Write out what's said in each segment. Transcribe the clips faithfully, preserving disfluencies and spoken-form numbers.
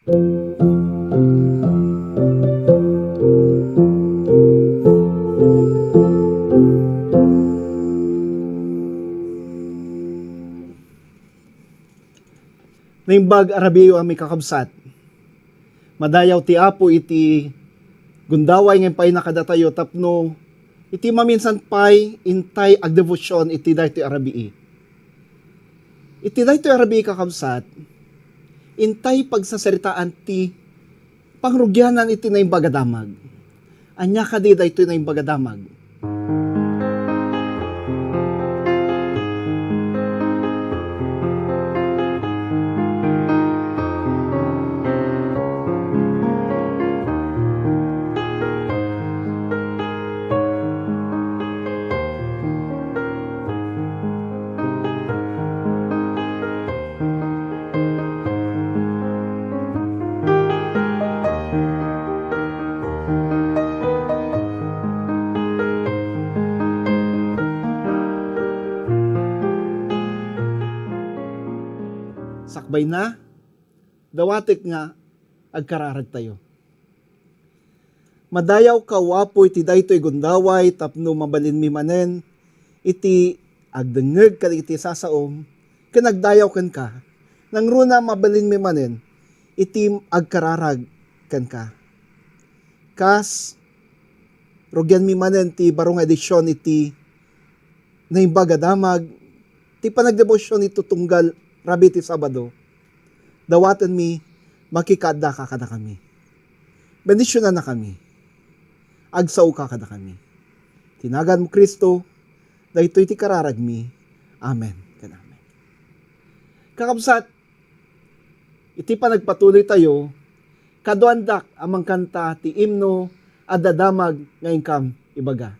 Naimbag a rabii, amin a kakabsat. Madayaw ti Apo iti gundaway nga impaayna kadatayo tapno iti maminsan pay intay agdebosyon iti daytoy a rabii. Iti daytoy a rabii, kakabsat, intay pagsasaritaan ti pangrugianan iti Naimbag a Damag. Ania kadi daytoy Naimbag a Damag? Sakbayna, dawatek nga agkararagtayo. Madayawka, O Apo, iti daytoy gundaway tapno mabalinmi manen iti agdengngeg kadagiti sasaom ken agdayaw kenka. Nangruna, mabalinmi manen iti agkararag kenka. Kas rugianmi manen ti baro nga edision iti Naimbag a Damag, ti panagdebosyon iti tunggal rabii ti Sabado, dawatenmi, makikaaddaka kadakami. Bendisionannakami. Agsaoka kadakami. Ti naganmo, Cristo, daytoy ti kararagmi. Amen ken amen. Kakabsat, iti panagpatuloytayo, kaduandak a mangkanta ti imno a dadamag nga inkam ibaga.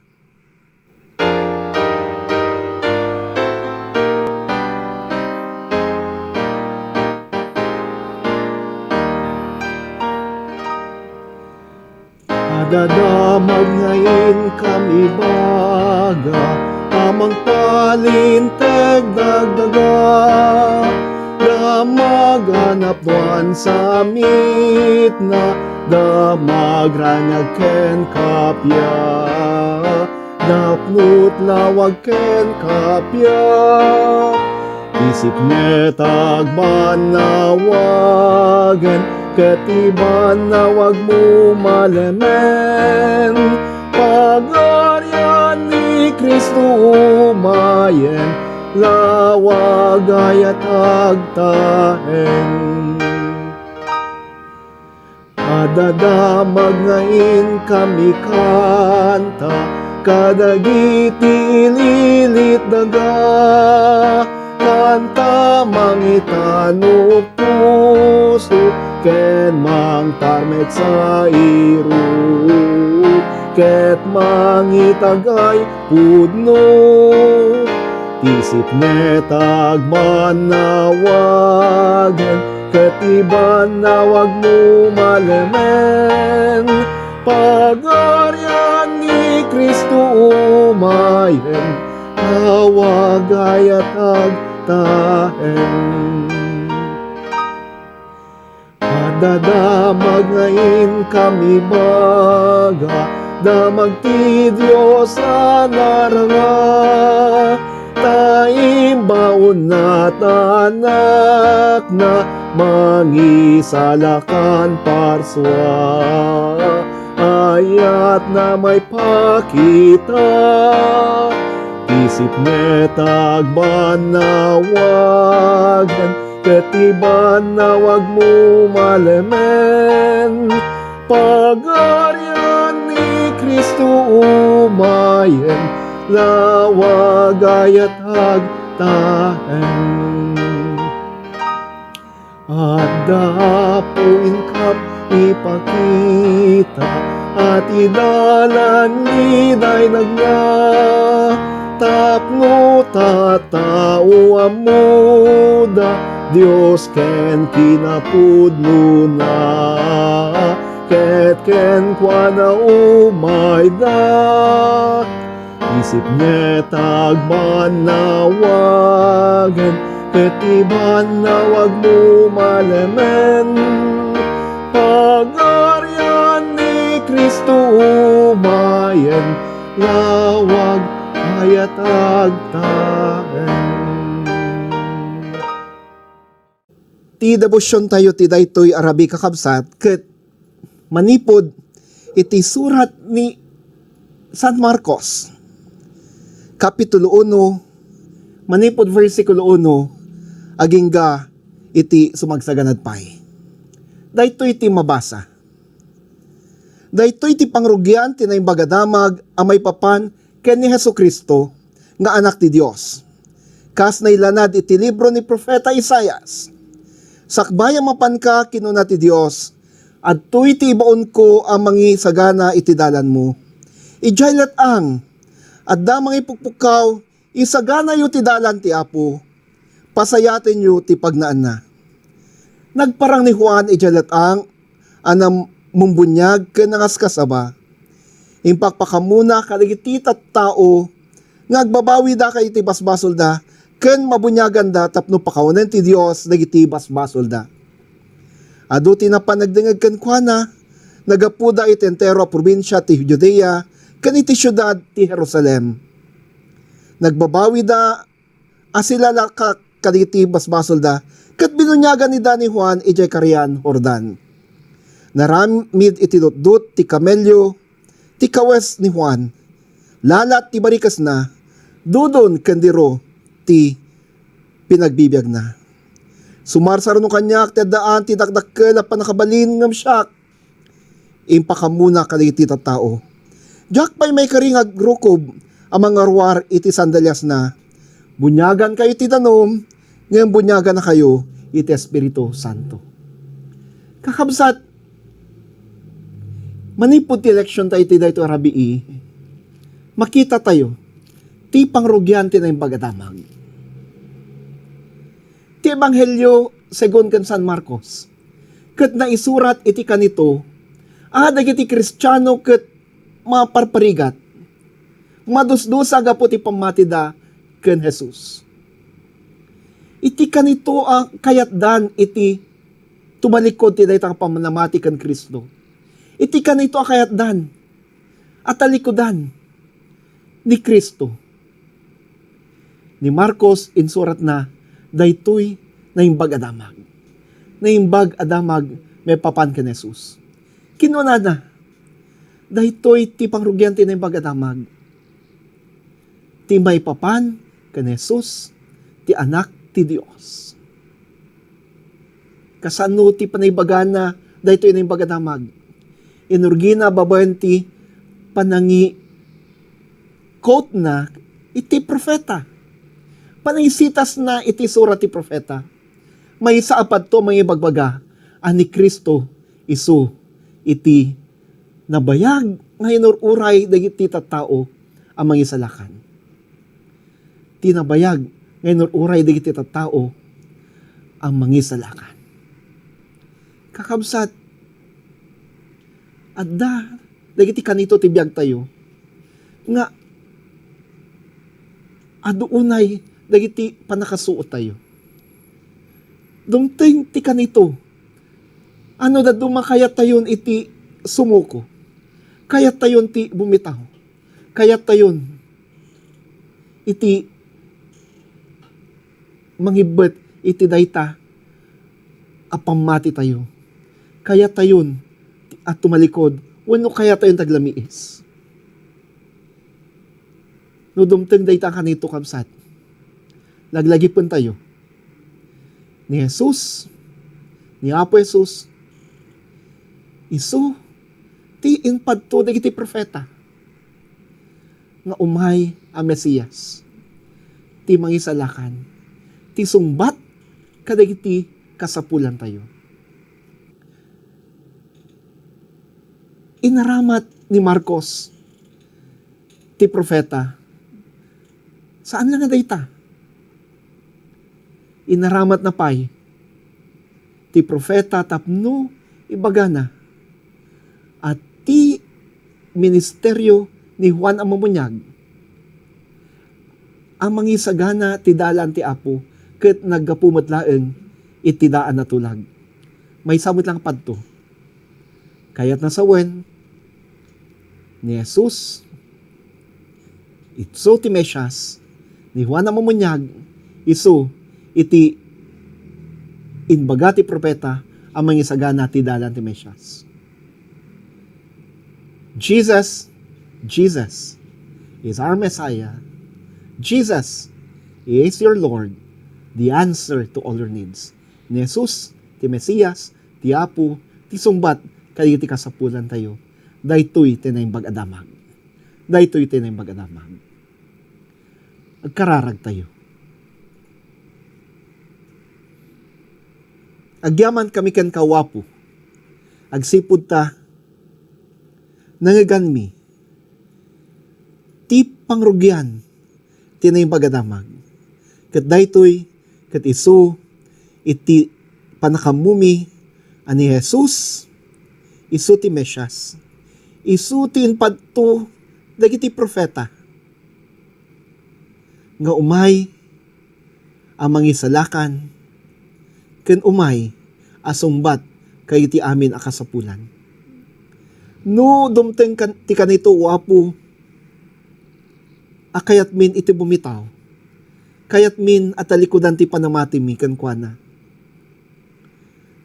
Adadamag nga inkam ibaga, a mangpalinteg dagdaga, damag a napnuan sa mitna, damag raniag ken kappia, napno't lawag ken kappia. Isip met agbannawagen, ket ti bannawagmo malemen. Pagarian ni Cristo umayen, lawag ayat agtaeng. Adadamag nga inkam ikanta kadagiti ililit daga. Kanta mangitano puso ken mangtarmet sa iru ket mangitagay pudno. Isip met agbannawagen, ket ti bannawagmo malemen. Pagarian ni Cristo umayen, awag ayat agtaeng. Adadamag nga inkam ibaga, damag ti Dios a naranga. Ta imbaonna ta Anakna, mangisalakan parsua, ayatna maipakita. Isip met agbannawagen, ket ti bannawagmo malemen. Pagarian ni Cristo umayen, lawag ayat agtaeng. Adda Apo inkam ipakita a ti dalan ni daynagna, tapno tattao ammoda Dios ken kinapudnona, ket kenkuana umayda. Isip met agbannawagen, ket ti bannawagmo malemen. Ayan, lawag, ayat agtaen. Ti debosiontayo ti daytoy a rabii, kakabsat, ket manipud iti surat ni San Marcos, Kapitulo uno, manipud bersikulo uno, agingga iti sumagsaganad pay. Daytoy ti mabasa. Daytoy ti pangrugian ti Naimbag a Damag a maipapan ken ni Jesu-Cristo nga Anak ti Dios. Kas nailanad iti libro ni Profeta Isaias, "Sakbay a mapanka," kinuna ti Dios, "adtoy ti ibaonko a mangisagana iti dalanmo. Idiay let-ang, adda mangipukpukkaw, isaganayo ti dalan ti Apo, pasayatenyo ti pagnaanna." Nagparang ni Juan idiay let-ang a namumbuniag ken nangaskasaba. Impakpakammona kadagiti tattao nga agbabawida kadagiti basbasolda ken mabuniaganda tapno pakawanen ti Dios dagiti basbasolda. Adu ti napan nagdengngeg kenkuana, naggapuda iti entero a probinsia ti Judea ken iti siudad ti Jerusalem. Nagbabawida a silalakak kadagiti basbasolda, ket binuniagan ida ni Juan idiay Karian Jordan. Naaramid iti dutdut ti kamelio ti kawes ni Juan, lalat ti barikesna, dudon ken diro ti pinagbibiagna. Sumarsaruno kaniak ti addaan ti dakdakkel a pannakabalin ngem siak, impakammona kadagiti tattao, "Diak pay maikari nga agrukob a mangarwar iti sandaliasna. Buniagankayo iti danum, ngem buniagannakayo iti Espiritu Santo." Kakabsat, manipud ti leksiontayo iti daytoy a rabii, makitatayo ti pangrugian ti Naimbag a Damag. Ti Ebanghelio segun ken San Marcos ket naisurat iti kanito a dagiti Kristiano ket maparparigat, madusdusa gapu ti pammatida ken Jesus. Iti kanito a kayatdan iti tumalikod ti dayta a pammanamati ken Cristo. Iti kanito a kayatdan a talikudan ni Cristo. Ni Marcos, insuratna daytoy Naimbag a Damag. Naimbag a Damag maipapan ken Jesus. Kinunana, daytoy ti pangrugian ti Naimbag a Damag. Ti maipapan ken Jesus, ti Anak ti Dios. Kasano ti panaibagana daytoy Naimbag a Damag? Inurgina babaen ti panangi-quote-na iti profeta. Panangisitasna iti surat ti profeta. Maysa a padto a mangibagbaga a ni Cristo isu iti nabayag nga inur-uray dagiti tattao a mangisalakan. Ti nabayag nga inur-uray dagiti tattao a mangisalakan. Kakabsat, adda dagiti kanito ti biagtayo nga adu unay dagiti pannakasuottayo. Dumteng ti kanito. Ano dadduma, kayattayon iti sumuko. Kayattayon ti bumitaw. Kayattayon iti mangibbet iti dayta a pammatitayo. Kayattayon a tumalikod wenno kayattayon taglamiis. No dumteng dayta kanito, kabsat, laglagipentayo. Ni Jesus, ni Apo Jesus, isu ti impadto dagiti profeta nga umay a Mesias, ti Mangisalakan, ti sungbat kadagiti kasapulantayo. Inaramat ni Marcos ti profeta. Saan la nga dayta? Inaramatna pay ti profeta tapno ibagana a ti ministerio ni Juan a Mammuniag a mangisagana ti dalan ti Apo ket naggapu met laeng iti daan a tulag. Maysa met la nga padto. Kayatna sawen, ni Jesus, isu ti Mesias, ni Juan a Mummuniag, isu iti imbaga ti profeta a mangisagana ti dalan ti Mesias. Jesus, Jesus is our Messiah. Jesus is your Lord, the answer to all your needs. Ni Jesus, ti Mesias, ti Apo, ti sungbat kadagiti kasapulantayo. Daytoy ti Naimbag a Damag. Daytoy ti Naimbag a Damag. Agkararagtayo. Agyamankami kenka, O Apo, agsipud ta nangngeganmi ti pangrugian ti Naimbag a Damag. Ket daytoy ket isu iti pannakaammomi a ni Jesus isu ti Mesias, isu ti impadto dagiti profeta nga umay a mangisalakan ken umay a sungbat kadagiti amin a kasapulan. No dumteng kan-, ti kanito, O Apo, a kayatmin iti bumitaw, kayatmin a talikudan ti panamatimi kenkuana.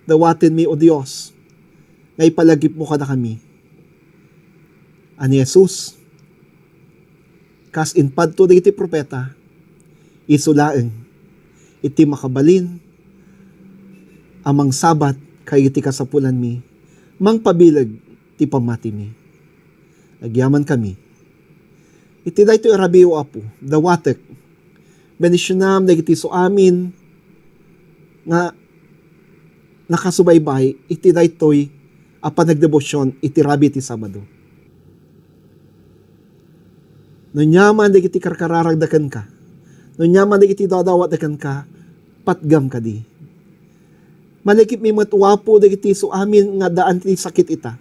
Dawatenmi, O Dios, nga ipalagipmo kadakami a ni Jesus, kas impadto dagiti profeta, isu laeng iti makabalin a mangsungbat kadagiti kasapulanmi, mangpabileg ti pamatimi. Agyamankami. Iti daytoy a rabii, O Apo, dawatek, bendisionam dagiti isu amin nga nakasubaybay iti daytoy a panagdebosion iti rabii ti Sabado. No ania man dagiti karkararagda kenka, no ania man dagiti dadawatda kenka, patgam kadi. Malagipmi met, O Apo, dagiti isu amin nga addaan ti sakit ita.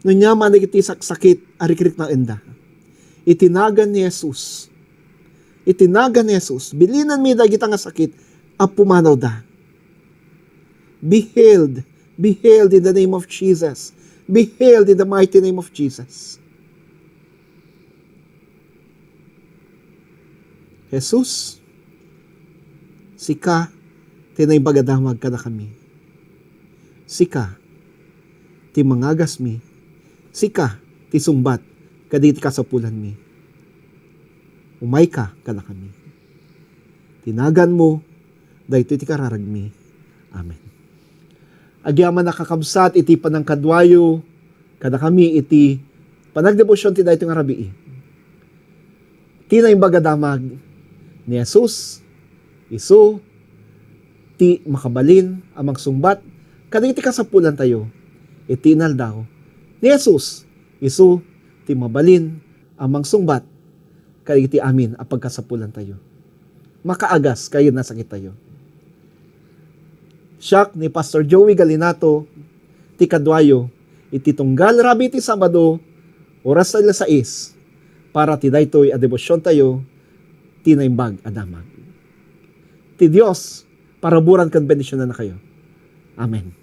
No ania man dagiti saksakit a rikriknaenda. Iti nagan ni Jesus, iti nagan ni Jesus, bilinenmi dagita nga sakit a pumanawda. Be healed. Be healed in the name of Jesus. Be healed in the mighty name of Jesus. Jesus, sika ti naimbag a damag kadakami. Sika ti mangagasmi. Sika ti sungbat kadagiti kasapulanmi. Umayka kadakami. Ti naganmo, daytoy ti kararagmi. Amen. Agyamanak, kakabsat, iti panangkaduayo kadakami iti panagdebosion ti daytoy nga rabii. Ti naimbag a damag ni Jesus, isu ti makabalin a mangsungbat kadagiti kasapulantayo iti inaldaw. Ni Jesus, isu ti mabalin a mangsungbat kadagiti amin a pagkasapulantayo. Makaagas kadagiti nasakittayo. Siak ni Pastor Joey Galinato, ti kaduayo, iti tunggal rabii ti Sabado, oras alas sais, para ti daytoy a debosiontayo, ti Naimbag a Damag. Ti Dios paraburan ken bendisionannakayo. Amen.